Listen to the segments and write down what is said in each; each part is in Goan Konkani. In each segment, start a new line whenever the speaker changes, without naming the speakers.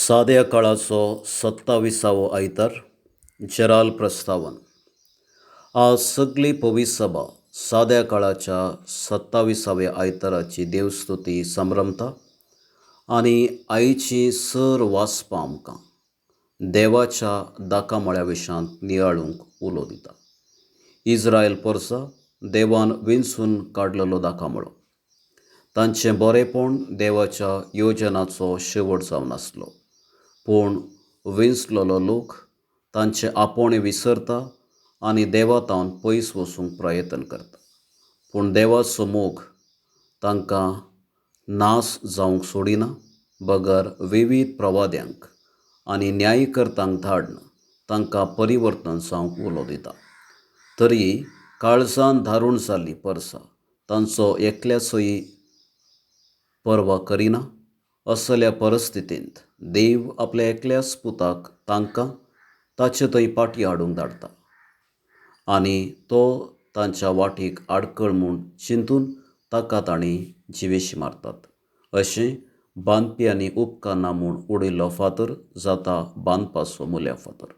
साद्या काळाचो 27वो आयतार, जेराल प्रस्तावन. आज सगली पवित्र सभा साद्या काळाच्या 27व्या आयताराची देवस्तुती संभ्रमता आनी आईची सर वाचपां आमकां देवाच्या दाकामळ्या विशांत नियाळूंक उलो दिता. इस्रायल परसा देवान विंचून काडलेलो दाकामळो, तांचें बरेंपण देवाच्या योजनाचो शेवट जावन आसलो, पूण विंचलेलो लोक तांचे आपोवणें विसरता आनी देवा थावन पयस वचूंक प्रयत्न करता. पूण देवाचो मोग तांकां नाश जावंक सोडिना, बगर विवीध प्रवाद्यांक आनी न्यायकर्तांक धाडून तांकां परिवर्तन जावंक उलो दिता. तरी काळजान धारूण जाल्ली परसा तांचो एकल्याचोय पर्वा करिना. असल्या परिस्थितींत देव आपल्या एकल्याच पुताक तांकां ताचे थंय पाटी हाडूंक धाडटा आनी तो तांच्या वाटेक आडखळ म्हूण चिंतून ताका तांणी जिवेशी मारतात. अशें बांदप्यांनी उपकारना म्हूण उडयल्लो फातर जाता बांदपाचो मुल्या फातर.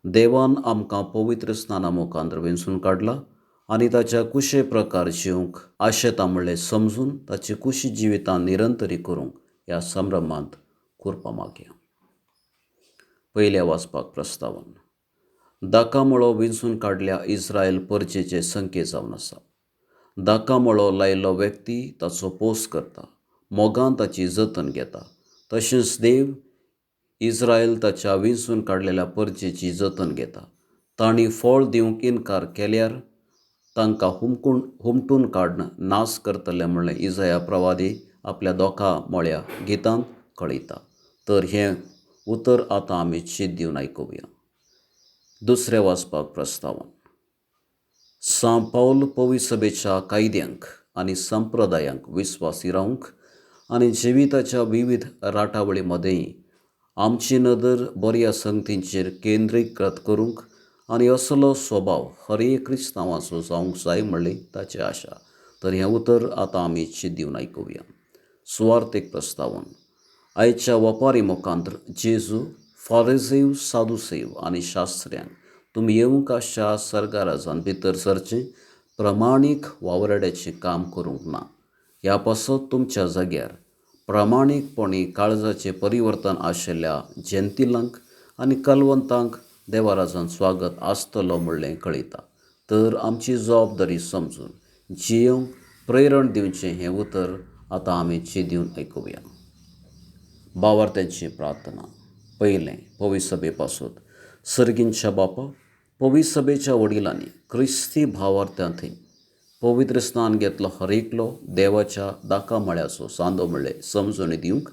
देवान आमकां पवित्र स्नाना मुखार वेंचून काडला आनी ताच्या कुशे प्रकार जिवंक आशेता म्हणलें समजून ताची कुशी जिवितां निरंतरी करूंक ह्या संभ्रमांत कुरपा मागया. पयल्या वाचपाक प्रस्तावन. दाकामळो विंचून काडल्या इस्रायल परजेचे संकेत जावन आसा. दाकामळो लायिल्लो व्यक्ती ताचो पोस करता, मोगान ताची जतन घेता. तशेंच देव इस्रायल ताच्या विंचून काडलेल्या परजेची जतन घेता. तांणी फळ दिवंक इनकार केल्यार तांकां हुमटून काडून नाश करतले म्हणलें इजाया प्रवादी आपल्या दोका मळ्या गितांत कळयता. तर हें उतर आतां आमी चीत दिवन आयकुया. दुसऱ्या वाचपाक प्रस्तावन. सां पावल पवित्र सभेच्या कायद्यांक आनी संप्रदायांक विस्वासी रावंक आनी जिविताच्या विविध राटावळी मदें आमची नदर बऱ्या संगतींचेर केंद्रीकृत करूंक आनी असलो स्वभाव हर एक क्रिस्तांवाचो जावंक जाय म्हणली ताची आशा. तर हें उतर आतां आमी चीत दिवन आयकुया. सुवार्थीक प्रस्तावन. आयच्या वपारी मुखांत जेजू फारिसेव, सादुसेव आनी शास्त्र्यांक तुमी येवंक आसच्या सर्गाराजान भितर सरचें प्रमाणीक वावराड्याचें काम करूंक ना. ह्या पासत तुमच्या जाग्यार प्रामाणीकपणी काळजाचें परिवर्तन आशिल्ल्या जेंतिलांक आनी कलवंतांक देवाराजान स्वागत आसतलो म्हणलें कळयता. तर आमची जबाबदारी समजून जियेवंक प्रेरण दिवचें हें उतर आतां आमी चीत दिवन आयकुया. भावार्थ्यांची प्रार्थना. पयलें, पवित्र सभे पासत. सर्गींच्या बापा, पवित्र सभेच्या वडिलांनी क्रिस्ती भावार्थ्यांथंय पवित्र स्नान घेतलो हर एकलो देवाच्या दाकामळ्याचो सांदो म्हणलें समजून दिवंक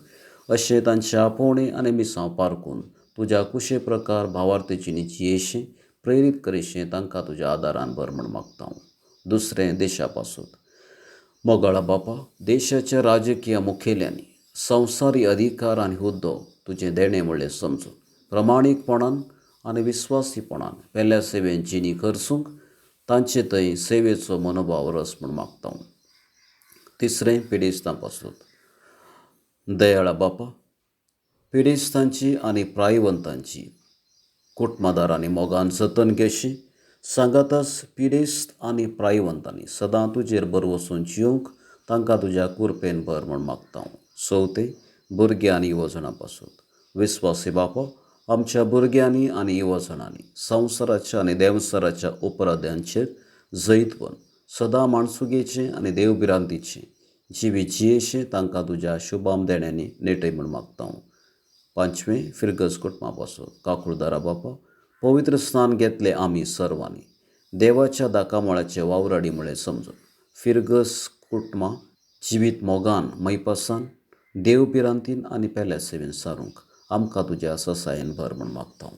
अशें तांचे आपोवणें आनी मिसांव पारकून तुज्या कुशे प्रकार भावार्थेची जियेशें प्रेरीत करिशें तांकां तुज्या आदारान भर म्हूण मागता हांव. दुसरें, देशा पासत. मोगाळा बापा, देशाच्या राजकीय मुखेल्यांनी संवसारी अधिकार आनी हुद्दो तुजें देणें म्हणलें समजून प्रमाणीकपणान आनी विस्वासीपणान पेल्या सेवेन जिणी खर्चूंक तांचे थंय सेवेचो मनोभाव रस म्हूण मागता हांव. तिसरें, पिडेस्तां पासत. दयाळा बापा, पिडेस्तांची आनी प्रायवंतांची कुटुंबादार आनी मोगान जतन घेशी, सांगाताच पिडेस्त आनी प्रायवंतांनी सदां तुजेर भरवसून जिवंक तांकां तुज्या कुरपेन भर म्हूण मागता हांव. चवथें, भुरग्यां आनी युवजणां पासत. विस्वासी बापा, आमच्या भुरग्यांनी आनी युवजणांनी संवसाराच्या आनी देंवचाराच्या उपराध्यांचेर जैतवन सदां माणसुगेचें आनी देवभिरांतीचें जिवीत जियेशें तांकां तुज्या शुभाम देण्यांनी नेटय म्हूण मागता हांव. पांचवें, फिरगज कुटुंबा पासत. काकुळदारा बापा, पवित्र स्नान घेतलें आमी सर्वांनी देवाच्या दाकामळाचे वावराडी म्हळें समजून फिरगज कुटुंबां जिवीत मोगान, मैपासान, देवभिरांतीन आनी पेल्या सेवेन सारूंक आमकां तुज्या ससायेन भर म्हूण मागता हांव.